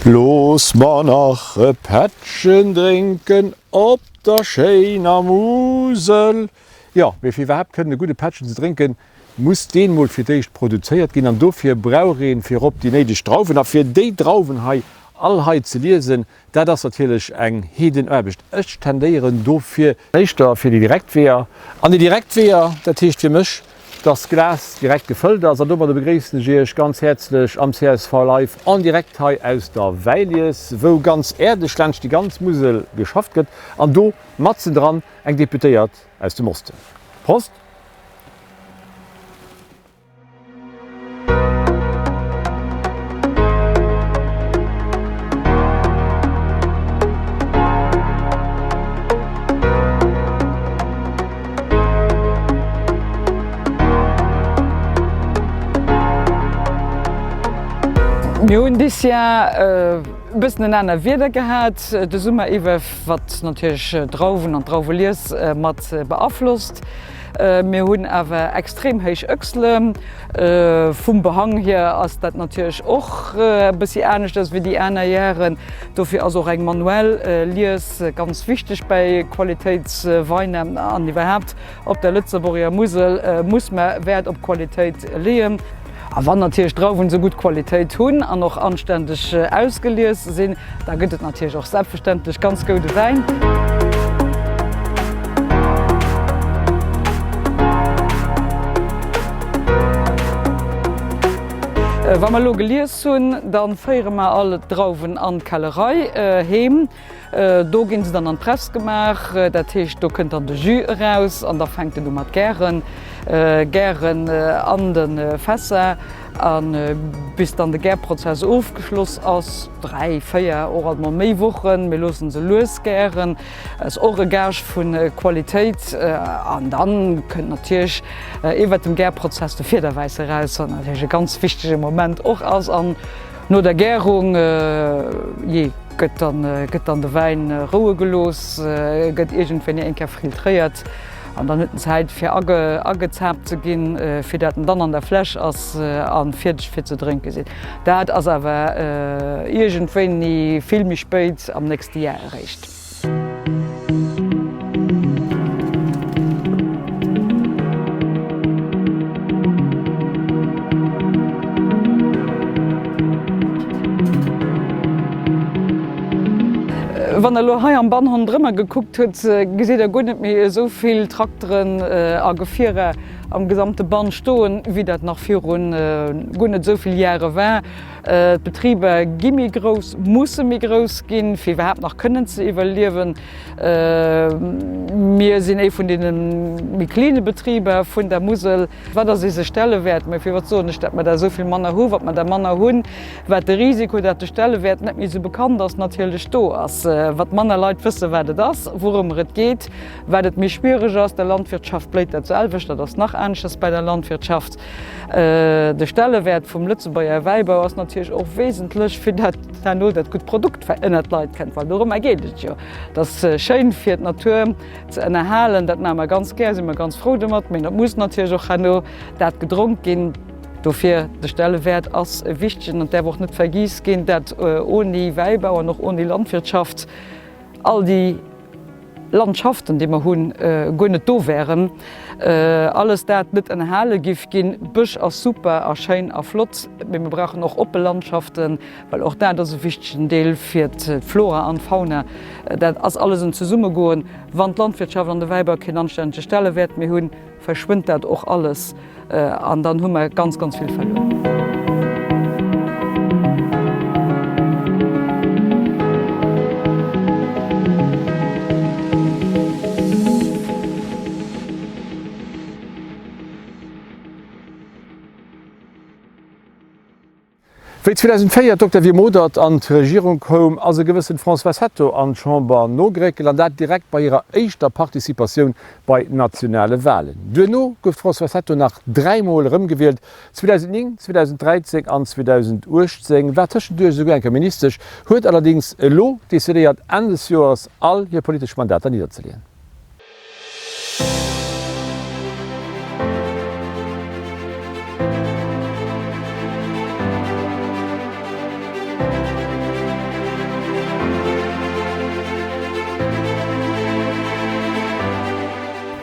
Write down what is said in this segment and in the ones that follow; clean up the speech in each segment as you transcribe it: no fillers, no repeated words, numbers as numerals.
Looss mer nach e Pättchen drénken op der schéiner Musel. Jo, mee fir iwwerhaapt kënnen e gudde Pättchen ze drénken, muss deen mol fir d'éischt produzéiert ginn an dofir brauch een virop déi néideg Drauwen. A fir déi Drauwen hei all hei ze liesen, dat ass natierlech eng Heedenaarbecht. Ech tendéieren dofir éischter fir déi direkt Weeër. An déi direkt Weeër, dat heescht fir mech, dass d'Glas direkt gefëllt ass. An domadder begréissen ech Iech ganz häerzlech am csv Live en direct hei aus der Wäilies, wou ganz äerdeg laanscht déi ganz Musel geschafft gëtt an do matzendran eng Deputéiert aus dem Osten. Prost! Mir hunn dis Jahr e bëssen en aner Wieder gehat de Summer iwwer, wat natierlech d'Drauwen an d'Drauwelies mat beaflosst. Mir hunn awer extrem héich Öchsele. Vum Behang hier ass dat natierlech och e bëssi aneschters wéi déi aner Jaren. Dofir ass och eng manuell Lies ganz wichteg bäi Qualitéitsweiner an iwwerhaapt op der Lëtzebuerger Musel muss mer Wäert op Qualitéit leeën. A wann natierlech d'Drauwen esou gutt Qualitéit hunn an och anständeg ausgelies sinn, da gëtt et natierlech och selbstverständlech ganz goude Wäin. Wa mer elo gelies hunn, da féiere mer all d'Drauwen an d'Kellerei heem. Do ginn se dann an d'Press gemaach, dat heescht do kënnt dann de Jus eraus an da fänkt en u mat gären, gären an de Fässer a bis dann de Gärprozess ofgeschloss ass, 3, 4, och alt mol méi Wochen. Mir loosse se lues gären, ass och e Gage vu Qualitéit. An dann kënnt natierlech iwwert dem Gärprozess de Fiederwäiss eraus, wat natierlech e ganz wichtege Moment och ass. An no der Gärung, jee. Gëtt dann gëtt dann de Wäin roue gelooss, gëtt iergendwéini eng Kéier filtréiert an dann huet en Zäit fir age agezaapt ze ginn, fir dat en dann an der Fläsch ass a fierdeg fir ze drénke sinn. Dat ass awer iergendwéini vill méi spéit am nächste Jar eréischt. Wann der elo hei am Bann hannendrëmmer gekuckt hutt, gesitt der guer net méi esou vill Trakteren a Gefierer am gesamte Bann stoen, wéi dat nach virun guer net esou vill Jahre war. D'Betriber gi méi grouss, musse méi grouss ginn, fir iwwerhaapt nach kënnen ze iwwerliewen. Mir sinn ee vun deene méi kleene Betriber vun der Musel. Wat ass eise Stellewäert? Mä firwat soen ech, datt mer der esou vill manner hu? Wat mer der manner hunn, wat de Risiko, datt de Stellewäert net méi esou bekannt ass, natierlech do ass. Wat manner Leit wësse wat et ass, wourëmmer et geet, wat et méi schwiereg ass. Der Landwirtschaft bléit dat selwecht, dat ass nach aneschters bei der Landwirtschaft. De Stellewäert vum Lëtzebuerger Wäibau ass natierlech och wesentlech, fir dat herno dat gutt Produkt ënnert d'Leit kënnt, well dorëmmer geet et jo. Et ass schéin, fir d'Natur ze ënnerhalen, dat maache mer ganz gär, si mer ganz frou domat, mee et muss natierlech och herno dat gedronk ginn. Dofir, de Stellewäert ass e wichtegen an et däerf och net vergiess ginn, dat oni Wäibau an och oni Landwirtschaft all déi Landschaften, déi mer hunn, guer net do wären, alles dat net ënnerhale giff ginn. Bësch ass super a schéin a flott, mee mer brauchen och oppe Landschaften, well och dat ass e wichtegen Deel fir d'Flora an d'Fauna. Dat ass alles en Zesummegoen. Wann d'Landwirtschaft an de Wäibau keen anstännege Stellewäert méi hunn, verschwënnt dat och alles an dann hu mer ganz, ganz vill verluer. Wéi 2004 d'Octavie Modert an d'Regierung koum, ass e gewëssen Françoise Hetto an d'Chamber nogréckelt, an dat direkt bei hirer éischter Participatioun bei nationale Walen. Duerno gouf d'Françoise Hetto nach dräimol erëmgewielt, 2009, 2013 an 2018, war tëschenduerch esouguer eng Kéier Ministesch, huet allerdéngs elo decidéiert, Enn des Joers all hir politesch Mandater nidderzeleeën.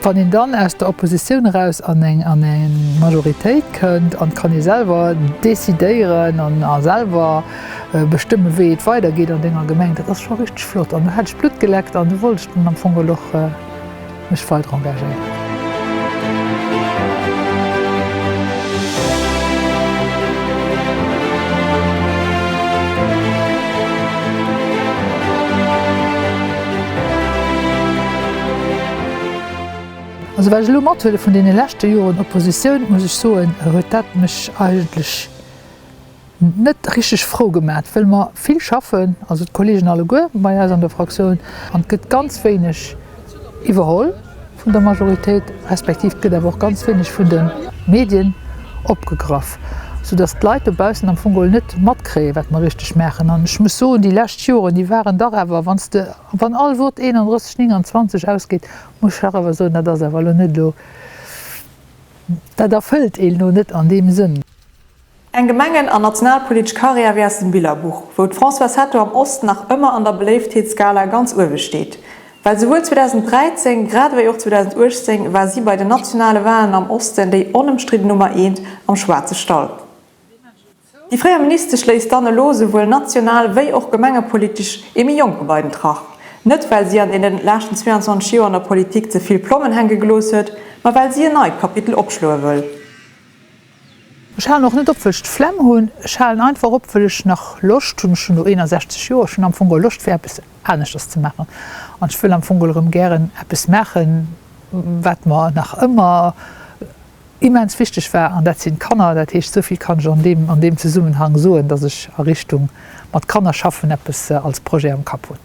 Wann een dann aus der Oppositioun eraus an eng an eng Majoritéit kënnt an kann ee selwer decidéieren an a selwer bestëmmen, wéi et weidergeet an denger Gemeng, dat ass scho richteg flott. An do hat ech Blutt geleckt an do wollt ech dann am Fong geholl och mech weider engagéieren. Also wat ech elo mathuele vun deene leschte Joren Oppositioun, muss ech soen, huet dat mech eigentlech net richteg frou gemat, wëll mer vill schaffen, also d'Kollegen alleguer bei eis an der Fraktioun, an et gëtt ganz wéineg iwwerholl vun der Majoritéit, respektiv et gëtt awer och ganz wéineg vun de Medien opgegraff, soudass d'Leit dobaussen am Fong geholl net matkréien, wat mer richteg maachen. An ech muss soen, déi lescht Joren, déi waren dach awer, wann s de, wann all Vott 31, 29 ausgeet, muss ech dach awer soen, dat ass awer elo net elo, dat erfëllt een elo net an deem Sënn. Eng gemengen an nationalpolitesch Karriär wéi aus dem Billerbuch, wou d'Françoise Hetto am Osten nach ëmmer an der Beléiftheetsskala ganz uewe steet. Well souwuel 2013 grad ewéi och 2018 war si bei den nationale Walen am Osten déi onëmstridden Nummer eent am schwaarze Stall. Déi fréier Ministesch léisst dann elo souwuel national wéi och gemengepolitesch ee méi Jonke bei den Trach. Net well si an deene leschten 22 Joer an der Politik ze vill Plommen hänke gelooss huet, ma well si en neit Kapitel opschloe wëll. Ech halen och net op, wëll ech d'Flemm hunn. Ech halen einfach op, wëll ech nach Loscht hunn. Ech hunn elo 61 Joer, ech hunn am Fong geholl Loscht, fir eppes aneschters ze maachen. An ech wëll am Fong geholl erëm gären eppes maachen, wat mer nach ëmmer immens wichteg war, an dat sinn d'Kanner. Dat heescht, esou vill kann ech an deem, an deem Zesummenhang soen, dass ech a Richtung mat Kanner schaffen eppes als Projet am Kapp hunn.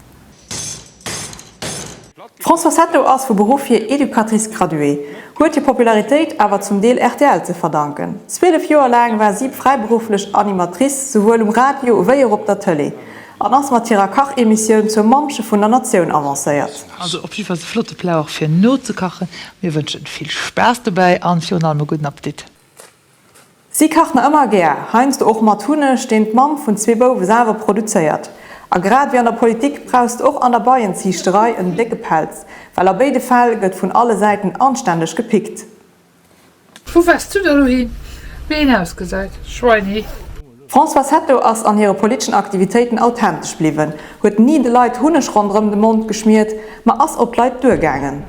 D'Françoise Hetto ass vu Beruff hier Educatrice graduée, huet hir Popularitéit awer zum Deel rtl ze verdanken. 12 Joer laang war si fräiberufflech Animatrice, souwuel um Radio wéi och op der Tëlee, an ass mat hirer Kachemissioun zur Mammche vun der Natioun avancéiert. Also op jiddefalls e flotte Plat och fir nozekachen. Mir wënschen vill Spaass dobäi an virun allem e gudden Appetit. Si kacht nach ëmmer gär, heiansdo och mat Hunneg, deen d'Mamm vun zwee Bouwe selwer produzéiert. A grad wéi an der Politik brauchs de och an der Beienziichterei en décke Pelz, well a béide Fäll gëtt vun alle Säiten anstänneg gepickt. Wou waars du da lo hin? Wéi een ausgesäit, Schweini. D'Françoise Hetto ass an hire politeschen Aktivitéiten authentesch bliwwen, huet ni de Leit Hunneg ronderëm de Mond geschmiert, ma ass op d'Leit duergaangen.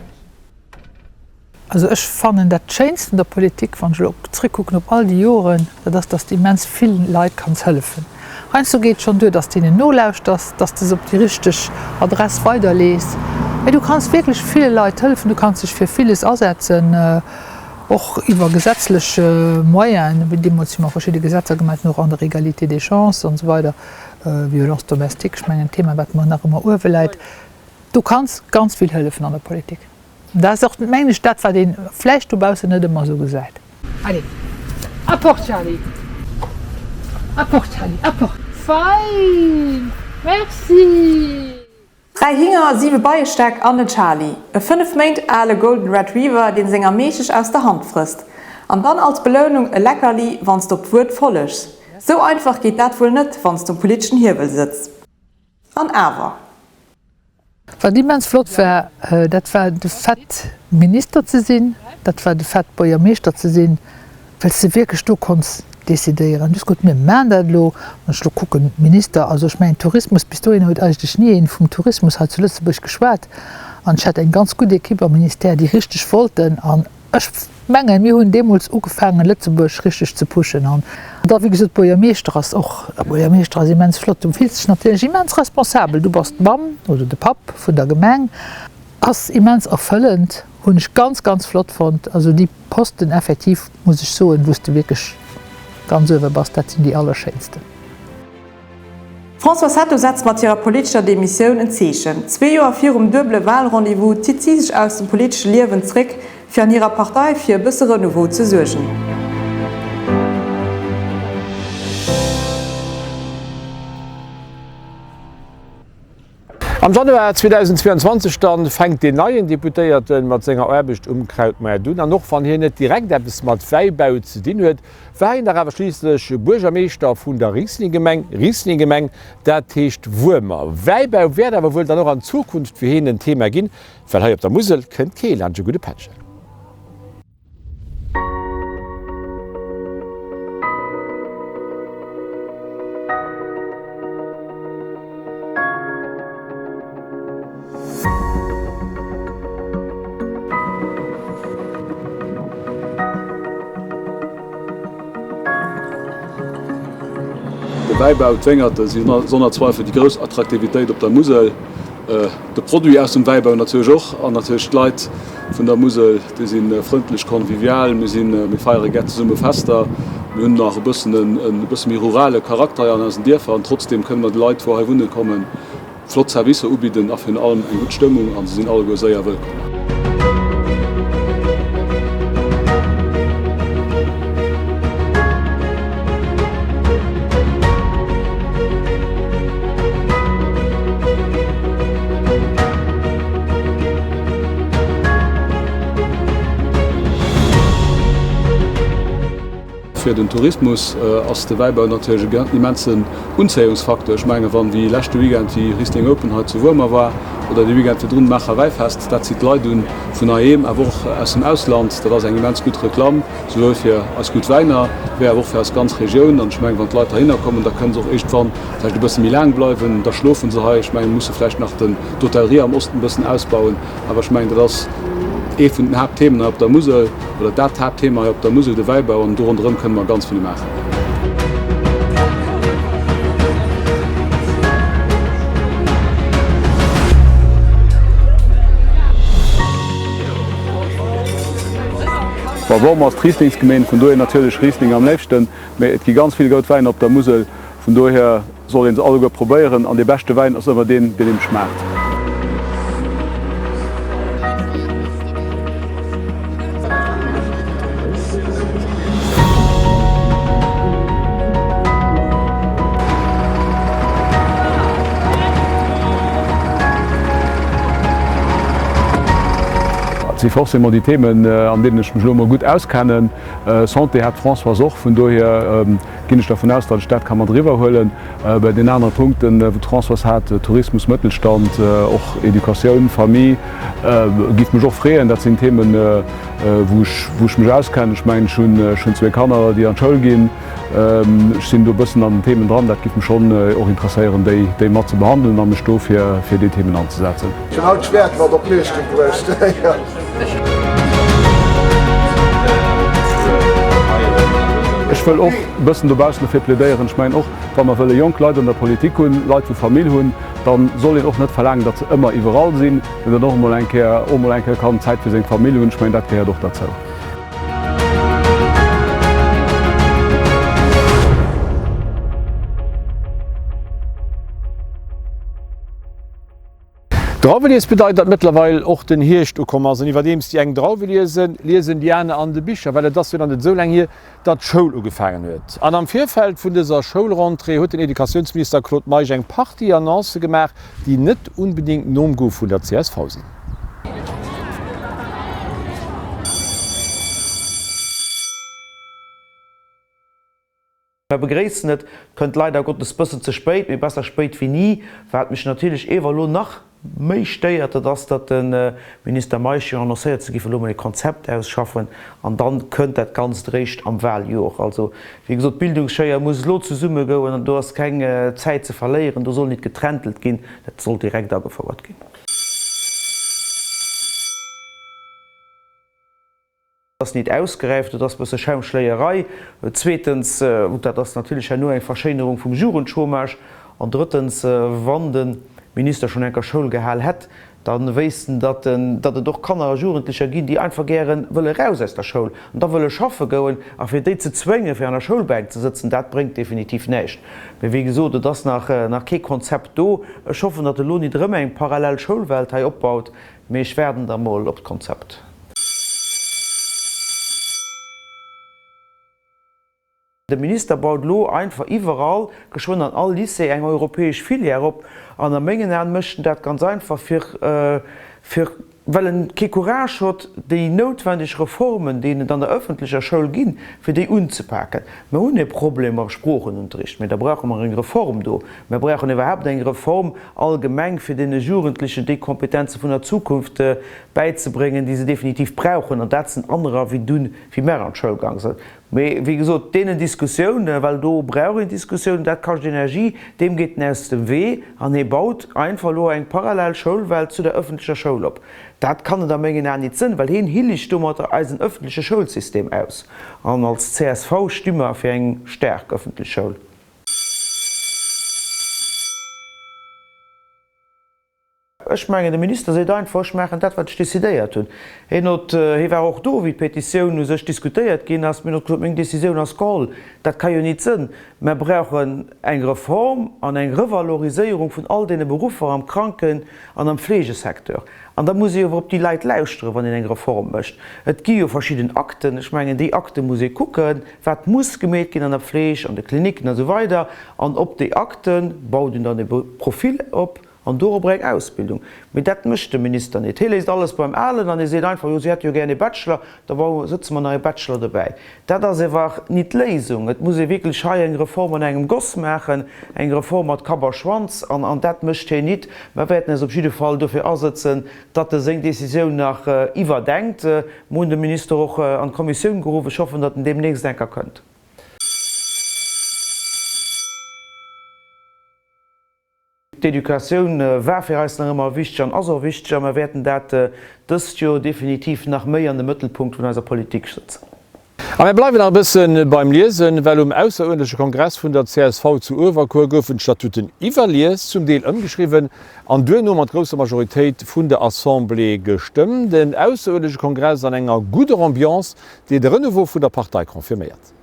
Also ech fannen dat Schéinst un der Politik, wann ech elo zréckkucken op all déi Joren, dat ass, dass de immens vill Leit kanns hëllefen. Heiansdo geet et schonn duer, dass de hinnen nolauschters, dass de se op déi richteg Adress weiderlees. Mee du kanns wierklech ville Leit hëllefen, du kanns dech fir villes asetzen, och iwwer gesetzlech Moyenen, wéi deemools hu mer verschidde Gesetzer gemaach, och an der Égalité des chances an esou weider, Violence domestique, ech mengen en Thema, wat mer nach ëmmer uewe läit. Du kanns ganz vill hëllefen an der Politik. Dat ass och, mengen ech, dat, wat ee vläicht dobaussen net ëmmer esou gesäit. Allez, apport Charly, apport Charly, apport. Fein, merci. Dräi Hinger, siwe Beiestäck an den Charly, e 5 Méint ale Golden Retriever, deen senger Meeschtesch aus der Hand frësst. An dann als Belounung e Leckerli, wann s de op d'Wuert follegs. Sou einfach geet dat wuel net, wann s de um politeschen Hiewel sëtz. An awer. Wat immens flott war, dat war de Fait Minister ze sinn, dat war de Fait Buergermeeschter ze sinn, well s de wierklech do konns decidéieren. Du hues gesot, mir maachen dat elo. Wann ech elo kucken, Minister, also ech mengen Tourismus, bis dohinner huet eigentlech ni een vum Tourismus hei zu Lëtzebuerg geschwat. An ech hat eng ganz gutt Equipe am Ministère, déi richteg wollten an ech mengen, mir hunn deemools ugefaangen, Lëtzebuerg richteg ze pushen. An da, wéi gesot, Buergermeeschter ass och, Buergermeeschter ass immens flott. Du fills dech natierlech immens responsabel. Du bass d'Mamm oder de Papp vun der Gemeng. Ass immens erfëllend, hunn ech ganz, ganz flott fonnt. Also déi Posten effektiv, muss ech soen, wou s de wierklech ganz uewe bass, dat sinn déi allerschéinsten. D'Françoise Hetto setzt mat hirer politescher Demissioun en Zeechen. Zwee Joer virum duebele Walrendez-vous zitt si sech aus dem politesche Liewen zréck, fir an hirer Partei fir e bësse Renouveau ze suergen. Am Januar 2022 dann fänkt deen neien Deputéierte mat senger Aarbecht um Krautmaart un. An och wann hien net direkt eppes mat Wäibau ze dinn huet, war hien dach awer schliisslech Buergermeeschter vun der Riesling-Gemeng, Riesling-Gemeng, dat heescht Wuermer. Wäibau wäert awer wuel dann och an Zukunft fir hien en Thema ginn, well hei op der Musel kënnt kee laanscht e gudde Pättchen. De Wäibau, d'Wéngerte si sonner Zweifel déi grouss Attraktivitéit op der Musel. De Produit aus dem Wäibau natierlech och an natierlech d'Leit vun der Musel, déi si frëndlech, convivial. Mir sinn, mir feiere gär zesumme Fester. Mir hunn nach e bëssen en e bësse méi rurale Charakter hei an eisen Dierfer an trotzdeem kënne mer de Leit, wou hei wunne kommen, Flott Servicer ubidden a virun allem eng gutt Stëmmung an se sinn alleguer séier wëllkomm. Fir den Tourismus ass de Wäibau natierlech e immensen Unzéiungsfacteur. Ech menge wann wéi leschte Weekend déi Riesling Open hei zu Wuermer war oder de Weekend virdrun d'Maacher Wäifest, dat zitt Leit un vun heiheem awer och aus dem Ausland. Dat ass eng immens gutt Reklamm, souwuel fir eis gutt Wäiner wéi awer och fir eis ganz Regioun. An ech mengen, wann d'Leit heihinner kommen, da kënne se och iergendwann vläicht e bësse méi laang bleiwen, da schlofe se hei. Ech mengen, mir musse vläicht nach den d'Hotellerie am Osten e bëssen ausbauen. Awer ech mengen, dat ass ee vun den Haaptthemen hei op der Musel, oder dat Haaptthema hei op der Musel, de Wäibau, an do ronderëm kënne mer ganz vill maachen. Bon, Wormer ass d'Rieslingsgemeen, vun dohier natierlech Riesling am léifsten, mee et gi ganz vill goud Wäiner op der Musel, vun dohier Soll een se alleguer probéieren an dee beschte Wäin ass ëmmer deen, deen eem schmaacht. Et si forcément déi Themen, an deenen ech mech elo emol gutt auskennen. Santé hat d'Françoise och, vun dohier Ginn ech dervun aus, datt ech dat ka mat eriwwer huelen. Bei den anere Punkten, wou d'Françoise hat, Tourismus, Mëttelstand, och Educatioun, Famille, giff mech och freeën. Dat sinn Themen, wou ech, wou ech mech auskennen. Ech mengen, ech hunn, ech hunn zwéi Kanner, déi an d'Schoul ginn. Ech sinn do e bëssen an den Themen dran. Dat giff mech schonn och interesséieren, déi, déi mat ze behandelen a mech do fir, fir déi Themen anzesetzen. Ech hunn haut d'Schwäert mat op Leeschtung bruecht. Ech wëll och e bëssen dobaussen dofir plädéieren. Ech mengen och, wa mer wëlle jonk Leit an der Politik hunn, Leit wou Famill hunn, da soll een och net verlaangen, datt se ëmmer iwwerall sinn, mee datt och emol eng Kéier, och emol eng Kéier kann Zäit fir seng Famill hunn. Ech mengen, dat gehéiert och derzou. Drauwelies bedeit, datt mëttlerweil och den Hierscht ukomm ass. An iwwerdeems déi eng Drauwe liesen, liesen déi aner an de Bicher, well et ass jo nach net esou laang hier, datt d'Schoul ugefaangen huet. An am Virfeld vun dëser Schoulrentrée huet den Educatiounsminister Claude Meisch eng Partie Annoncë gemaach, déi net unbedéngt nom Goût vun der csv sinn. Mer begréissen et, kënnt leider Gottes bëssen ze spéit, mee besser spéit wéi ni. Wat mech natierlech ewer elo nach méi stéiert, dat ass, datt de Minister Meisch jo annoncéiert, se géif elo emol e Konzept ausschaffen an dann kënnt dat Ganzt eréischt am Waljor. Also, wéi gesot, d'Bildungsschéier muss elo zesummegouen an do ass keng Zäit ze verléieren, do soll nit geträntelt ginn, dat soll direkt agefouert ginn. Ass nit ausgeräift, dat ass bësse Schaumschléierei. Zweetens, dat ass natierlech herno eng Verschéinerung vum Jugendchômage. An drëttens, wann de Minister schonn enker Schoul gehal hätt, da wéisst en, datt datt et och Kanner a Jugendlecher ginn, déi einfach gäre wëlle raus aus der Schoul an da wëlle schaffe goen. A fir déi ze zwéngen, fir an der Schoulbänk ze sëtzen, dat bréngt definitiv näischt. Mee wéi gesot, et ass nach nach kee Konzept do. Ech hoffen, datt elo nit erëm eng parallel Schoulwelt hei opbaut, mee ech waarden da mol op d'Konzept. De Minister baut elo einfach iwwerall, geschwënn an all Lycée, eng europäesch Filière op. An a mengen Aen mécht en dat ganz einfach, fir, fir, well en kee Courage hott, déi noutwendeg Reformen, déi et an der öffentlecher Schoul ginn, fir déi unzepaken. Mer hunn e Problem mam Sproochenunterricht, mä da brauche mer eng Reform do. Mer brauchen iwwerhaapt eng Reform allgemeng, fir deene Jugendlechen déi Kompetenze vun der Zukunft bäizebréngen, déi se definitiv brauchen, an dat sinn anerer wéi dunn, wéi mär an d'Schoul gaang sinn. Mee wéi gesot, deenen Diskussiounen, well do brauch een Diskussiounen, dat kascht Energie, deem geet en aus dem Wee an hee baut einfach elo eng parallel Schoulwelt zu der öffentlecher Schoul op. Dat kann et a mengen Aen nit sënn, well heen hillegt domatter eisen öffentleche Schoulsystem aus. An als csv sti mer fir eng staark öffentlech Schoul. Ech mengen, de Minister seet einfach, ech maachen dat, wat ech decidéiert hunn. Hien huet, hie war och do, wéi d'Petitioun u sech diskutéiert ginn ass, mee en huet gesot, meng Decisioun ass geholl. Dat ka jo nit sënn. Mer brauchen eng Reform an eng Revaloriséierung vun all deene Beruffer am Kranken an am Fleegesecteur. An da muss ee jo awer op déi Leit lauschteren, wann een eng Reform mécht. Et gi jo verschidden Akten. Ech mengen, déi Akte muss ee kucken, wat muss gemeet ginn an der Fleeg, an de Klinicken a sou weider. An op déi Akte baut een dann e Profil op an dorobber eng Ausbildung. Mee dat mécht de Minister net. Hie léisst alles beim Alen an hie seet einfach, jo si hätte jo gär ee Bachelor, da sëtze mer nach ee Bachelor dobäi. Dat ass ewer nit d'Léisung. Et muss ee wierklech hei eng Reform an engem Goss maachen, eng Reform mat Kapp a Schwanz, an an dat mécht hien nit. Mer wäerten eis op jidde Fall dofir asëtzen, datt e seng Décisioun nach iwwerdenkt. Mer hunn de Minister och an d'Kommissioun geruff. Ech hoffen, datt en deemnächst enker kënnt. D'Educatioun war fir eis nach ëmmer wichteg an ass och wichteg a mer wäerten dat dëst Joer definitiv nach méi an de Mëttelpunkt vun eiser Politik sëtzen. A mir bleiwen nach e bësse beim Liesen, well um ausseruerdentleche Kongress vun der csv zu Uewerkuer goufen d'Statuten iwwerlies, zum Deel ëmgeschriwwen an duerno mat grousser Majoritéit vun der Assemblée gestëmmt. En ausseruerdentleche Kongress an enger gudder Ambiance, déi de Renouveau vun der Partei confirméiert.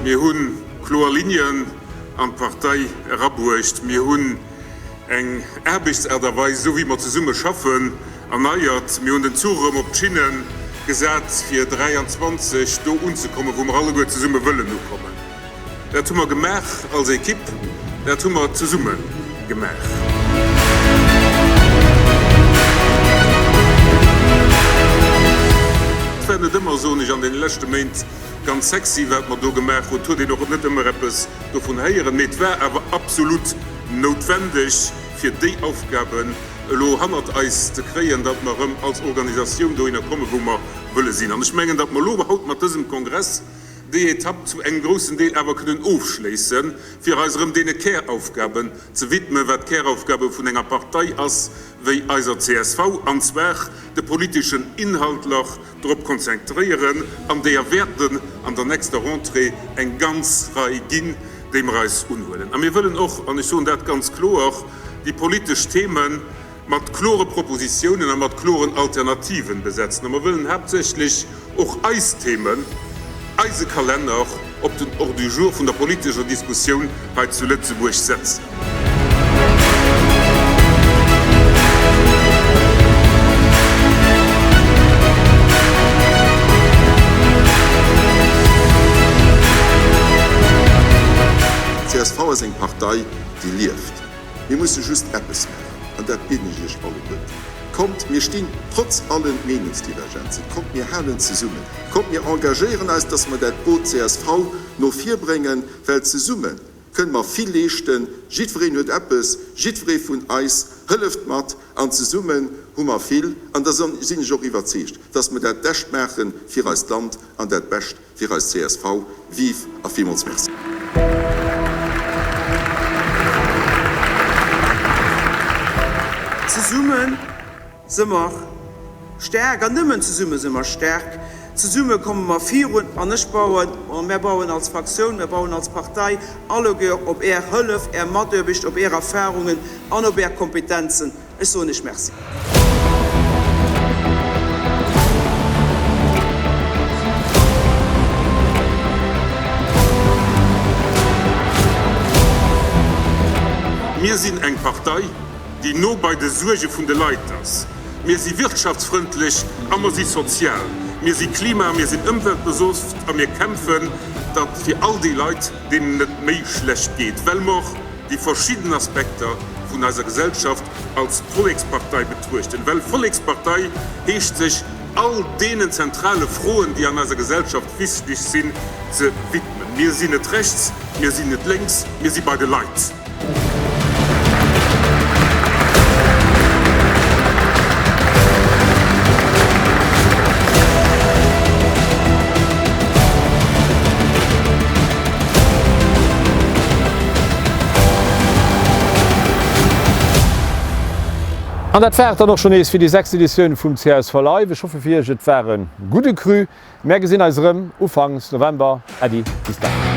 Mir hu kloer Lignen an d'Partei erabruecht. Mir hunn Eng Aarbechtsaart a Weis, esou wéi mer zesumme schaffen, erneiert. Mir hunn den Zuch erëm op d'Schinne gesat, fir 23 do unzekommen, wou mer alleguer zesumme wëllen ukommen. Dat hu mer gemaach als Equipe, dat hu mer zesumme gemaach. Et war net ëmmer, soen ech, an deene leschte Méint ganz sexy, wat mer do gemaach hunn. Et huet een och net ëmmer eppes dovun héieren, mee et war awer absolut noutwendeg, fir déi Aufgaben elo hannert eis ze kréien, datt mer erëm als Organisatioun dohinner kommen, wou mer wëlle sinn. An ech mengen, datt mer elo haut mat dësem Kongress déi Etapp zu engem groussen Deel awer kënnen ofschléissen, fir eis erëm deene Käraufgaben ze widmen, wat d'Käraufgabe vun enger Partei ass wéi eiser csv, an zwar de politeschen Inhaltler drop konzentréieren, an deeër wäerten an der nächster Rentrée eng ganz Rei ginn, déi mer eis unhuelen. A mir wëllen och, an ech soen dat ganz kloer, déi politesch Theme mat klore Propositiounen a mat kloren Alternativen besetzen. A mer wëllen haaptsächlech och eis Themen, eise Kalenner op den Ordre du jour vun der politescher Diskussioun hei zu Lëtzebuerg setzen. Csv ass eng Partei, déi lieft. Mir musse just eppes maachen, an dat bieden ech Iech alleguerten, Kommt, mir stinn trotz allen Meenungsdivergenzen, kommt, mir halen zesummen, kommt, mir engagéieren eis, dass mer dat Boot csv no vir bréngen, well zesumme kënne mer vill leeschten. Jiddwereen huet eppes, jiddweree vun eis hëlleft mat an zesummen hu mer vill. An da sinn ech och iwwerzeegt, dass mer dat Bescht maache fir eist Land an dat Bescht fir eis csv. Vive a villmools Merci. Zesumme si mer staark an nëmmen zesumme si mer staark. Zesumme komme mer virun an ech bauen, oder mär bauen als Fraktioun, mär bauen als Partei alleguer op Är Hëllef, Är Mataarbecht, op Är Erfahrungen an op Är Kompetenzen. Ech soen Iech Merci. Mir sinn eng Partei, déi no bei de Suerge vun de Leit ass. Mir si wirtschaftsfrëndlech a mer si sozial. Mir si klima-, mir sinn ëmweltbesosst a mir kämpfen, datt fir all déi Leit, deenen et méi schlecht geet, well mer déi verschidden Aspekter vun eiser Gesellschaft als Vollekspartei betruechten. Well Vollekspartei heescht sech all deenen zentrale Froen, déi an eiser Gesellschaft wichteg sinn, ze widmen. Mir sinn net rechts, mir sinn net lénks, mir si bei de Leit. An dat war et dann och schonn nees fir déi sechst Editioun vum csv Live. Ech hoffe fir iech et war e gudde Cru. Mär gesinn eis erëm Ufanks November. Äddi, bis dann.